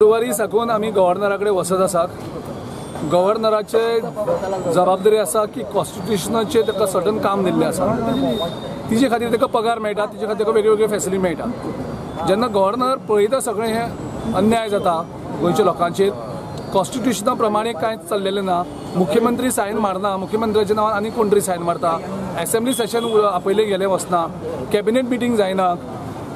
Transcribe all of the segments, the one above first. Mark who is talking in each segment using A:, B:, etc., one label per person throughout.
A: गुरुवारी साकून आमी गव्हर्नरा कडेन वचत आसात. गव्हर्नराचे जबाबदारी आसा की कॉन्स्टिट्युशनाचेर ताका सर्टन काम दिल्लें आसा, तिजे खातीर ताका पगार मेळटा, तिजे खातीर ताका वेगळे फॅसिलिटी मेळटा. जेन्ना गव्हर्नर पळयता सगळें हें अन्याय जाता गोंयच्या लोकांचेर, कॉन्स्टिट्युशना प्रमाणे कांयच चल्लेलें ना, मुख्यमंत्री सायन मारना, मुख्यमंत्र्याच्या नांवान आनी कोण तरी सायन मारता, एसेंब्ली सेशन आपयलें गेलें वचना, कॅबिनेट मिटींग जायना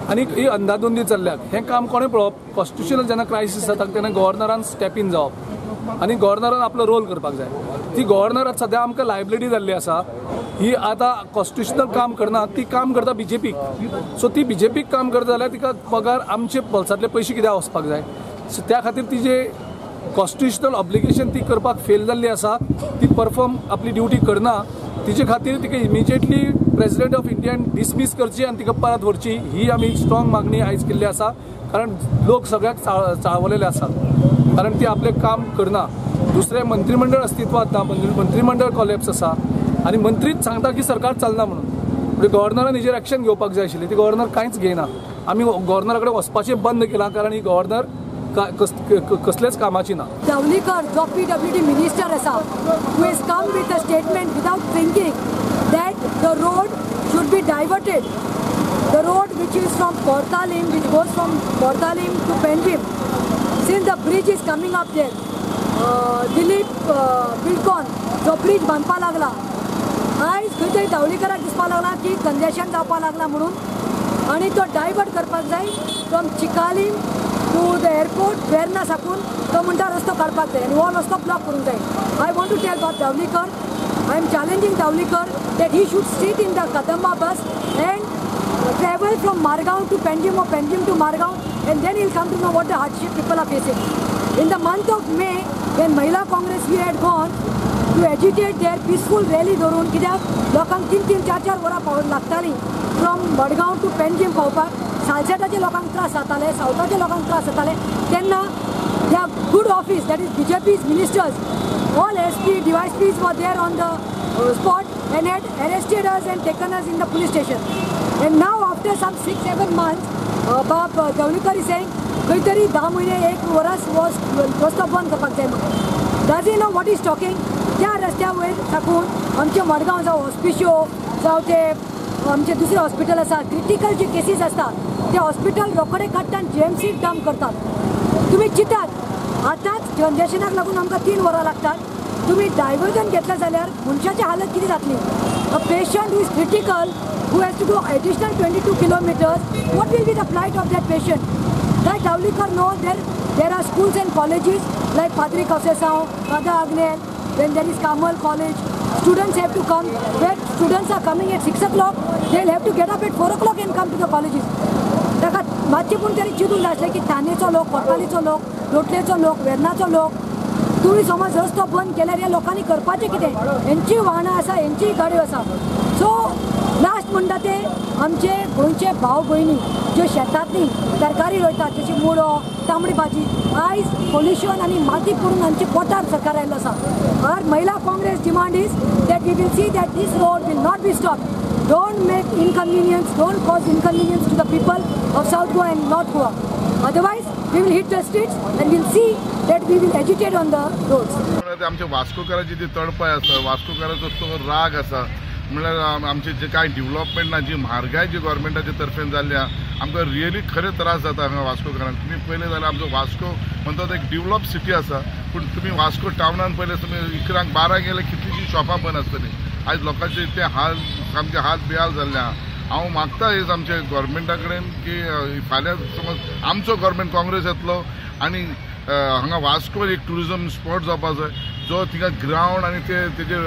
A: आनी ही अंदाधुंदी चल्ल्यात. हें काम कोणें पळोवप? कॉन्स्टिट्युशनल जेन्ना क्रायसीस जाता तेन्ना गव्हर्नरान स्टेप इन जावप आनी गव्हर्नरान आपलो रोल करपाक जाय. ती गव्हर्नराक सद्या आमकां लायबिलिटी जाल्ली आसा. ही आतां कॉन्स्टिट्युशनल काम करना, ती काम करता बीजेपीक. सो ती बीजेपीक काम करता जाल्यार तिका पगार आमचे बोल्सांतले पयशे कित्याक वचपाक जाय? सो त्या खातीर तिजे कॉन्स्टिट्युशनल ऑब्लिगेशन ती करपाक फेल जाल्ली आसा, ती परफॉर्म आपली ड्युटी करना. तिचे खातीर तिका इमिजिएटली प्रेसिडेंट ऑफ इंडियान डिसमीस करची आनी तिका परत व्हरची ही आमी स्ट्रॉंग मागणी आयज केल्ली आसा. कारण लोक सगळ्याक चाळवलेले आसात, कारण ती आपलें काम करना. दुसरें मंत्रीमंडळ अस्तित्वात ना, मंत्रीमंडळ कॉलेप्स आसा आनी मंत्रीच सांगता की सरकार चलना म्हणून. म्हणजे गव्हर्नरान हेजेर एक्शन घेवपाक जाय आशिल्ली, ती गव्हर्नर कांयच घेयना. आमी गव्हर्नरा कडेन वचपाचें बंद केलां, कारण ही गव्हर्नर कसलेच कामाची ना.
B: दावलीकर जो पीडब्ल्यूडी मिनिस्टर आसा, who has come with a statement without thinking that the road should be diverted. The road which is from Cortalim, which goes from Cortalim to Panjim, since the bridge is coming up there, Dilip Buildcon जो bridge बांदपा लागला, आयज खंय तरी दावलीकराक दिसपा लागला की congestion जावपा लागला म्हणून, आनी तो डायवर्ट करपाक जाय from Chicalim to the airport. Verna साकून तो म्हणटा रस्तो काडपाक जाय आनी हो रस्तो ब्लॉक करूंक जाय. I want to tell about Dhavalikar, I am challenging Dhavalikar that he should sit in the Kadamba bus and travel from Margao to Panjim or Panjim to Margao, and then he'll come to know what the hardship people are facing. In the month of May, when Mahila Congress we had gone to agitate their peaceful rally धरून, कित्याक लोकांक 3-3, 4-4 वरां पावोवंक लागतालीं from Madgaon to Panjim पावपाक, सालसेटाचे लोकांक त्रास जाताले, सावथाचे लोकांक त्रास जाताले, तेन्ना त्या good office that is BJP's ministers, all SP, DySPs were there on the spot and had arrested us and taken us in the police station. And now after some 6-7 months, Bab Dhavalikar is saying खंय तरी 10 म्हयने 1 वरस रस्तो बंद करपाक जाय म्हणून. Does he know what is talking? त्या रस्त्या वयर साकून आमचे मडगांव जावं हॉस्पिशियो जावं ते आमचे दुसरे हॉस्पिटल आसा, क्रिटिकल जे केसीस आसता ते हॉस्पिटल रोखडे काडटा आनी जीएमसी डंप करतात. तुमी चिंतात आतांच कंजेशनाक लागून आमकां 3 वरां लागतात. तुमी डायवर्जन घेतलें जाल्यार मनशाची हालत कितें जातली? A patient who is critical, who has to go additional 22 kilometers, what will be the plight of that patient? Like Dhavalikar knows, there are schools and colleges like Padre Conceição, Father Agnel, then there is Carmel College. Students have to come. Where students are coming at 6 o'clock, they'll have to get up at 4 o'clock and come to the colleges. ताका मातशें पूण तरी चिंतूंक जाय आसलें की थानेचो लोक, कोर्तालीचो लोक, लोटलेचो लोक, वेर्नाचो लोक, तुमी समज रस्तो बंद केल्यार ह्या लोकांनी करपाचें कितें? हेंची वाहनां आसा, हेंची गाडयो आसा. सो लास्ट म्हणटा ते आमचे गोंयचे भाव भयणी ज्यो शेतांतली तरकारी रोयतात, जशी मुळो, तांबडी भाजी, आयज पोल्युशन आनी माती पडून आमचे पोटार सरकार आयिल्लो आसा. Our Mahila Congress demand is that we will see that this road will not be stop. Don't make inconvenience, don't cause inconvenience to the people of South Goa and North Goa. Otherwise we will hit the streets and will see that we will agitate on the roads.
C: आमच्या वास्कोकाराची जी तडपाय आसा, वास्कोकाराचो तो राग आसा, म्हणल्यार आमचे जे कांय development ना, जी म्हारगाय जी गव्हर्मेंटाचे तर्फेन जाल्ली आहा, आमकां रियली खरें त्रास जाता हांगा वास्कोकारांक. तुमी पळयलें जाल्यार आमचो वास्को म्हणटा तो एक डेव्हलप सिटी आसा, पूण तुमी वास्को टावनान पळयलें तुमी 11, 12 गेले कितलींशीं शॉपां बंद आसतलीं. आयज लोकांचे ते हाल सामके हात बेहाल जाल्ले आहा. हांव मागता हेच आमच्या गव्हर्मेंटा कडेन की फाल्यां समज आमचो गव्हर्मेंट काँग्रेस येतलो आनी हांगा वास्को एक ट्युरिजम स्पॉट जावपा जाय, जो थिंगा ग्रावंड आनी ते तेजे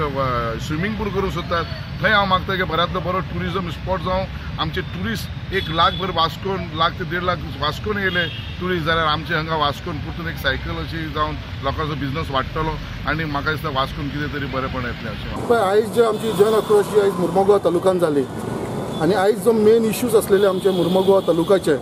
C: स्विमींग पूल करूंक सोदतात, थंय हांव मागता की बऱ्यांतलो बरो ट्युरिजम स्पॉट जावं. आमचे ट्युरिस्ट 1 लाख भर वास्कोन, 1 लाख ते 1.5 लाख वास्कोन येयले ट्युरिस्ट जाल्यार आमचे हांगा वास्कोन परतून एक सायकल अशी जावन लोकांचो बिजनस वाडटलो आनी म्हाका दिसता वास्कोन कितें तरी बरेंपण येतलें अशें.
D: पळय आयज जे आमची जन आक्रोश जी आयज मुर्मोगोवा तालुक्यान जाली आनी आयज जो मेन इश्यूज आसलेले आमचे मुर्मोगोवा तालुक्याचे,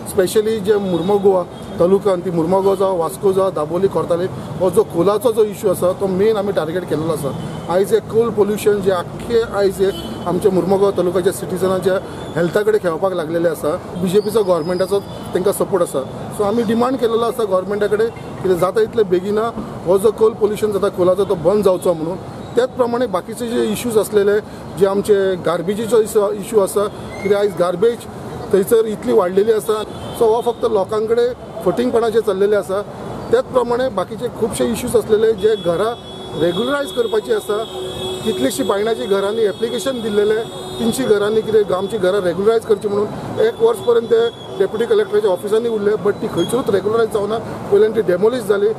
D: स्पेशली जे मुर्मोगोवा तालुक्यान, ती मुर्मगांव जावं, वास्को जावं, दाबोली, कोर्ताली, हो जो कोलाचो जो इशू आसा तो मेन आमी टार्गेट केलेलो आसा. आयज हे कोल पोल्युशन जे आख्खे आयज हे आमच्या मुर्मगांव तालुक्याच्या सिटीजनाच्या हेल्था कडेन खेळपाक लागलेले आसा. बीजेपीचो गव्हर्मेंटाचो तांकां सपोर्ट आसा. सो आमी डिमांड केलेलो आसा गव्हर्मेंटा कडेन कितें जाता इतले बेगिना हो जो कोल पोल्युशन जाता कोलाचो तो बंद जावचो म्हणून. त्याच प्रमाणे बाकीचे जे इश्यूज आसलेले जे आमचे गार्बेजीचो इशू आसा, कित्याक आयज गार्बेज थंयसर इतली वाडलेली आसा. सो हो फक्त लोकां कडेन फटींगपणाचे चल्लेले आसा. त्याच प्रमाणे बाकीचे खुबशे इश्यूज आसलेले जे घरां रेगुलरायज करपाची आसा. कितलीशी बायणाची घरांनी एप्लिकेशन दिल्लेले, 300 घरांनी कितें आमची घरां रेगुलरायज करची म्हणून एक वर्स पर्यंत ते डेप्युटी कलेक्टराच्या ऑफिसांनी उरले, बट ती खंयसरूच रेगुलरायज जावना, वयल्यान ती डेमोलिश जाली.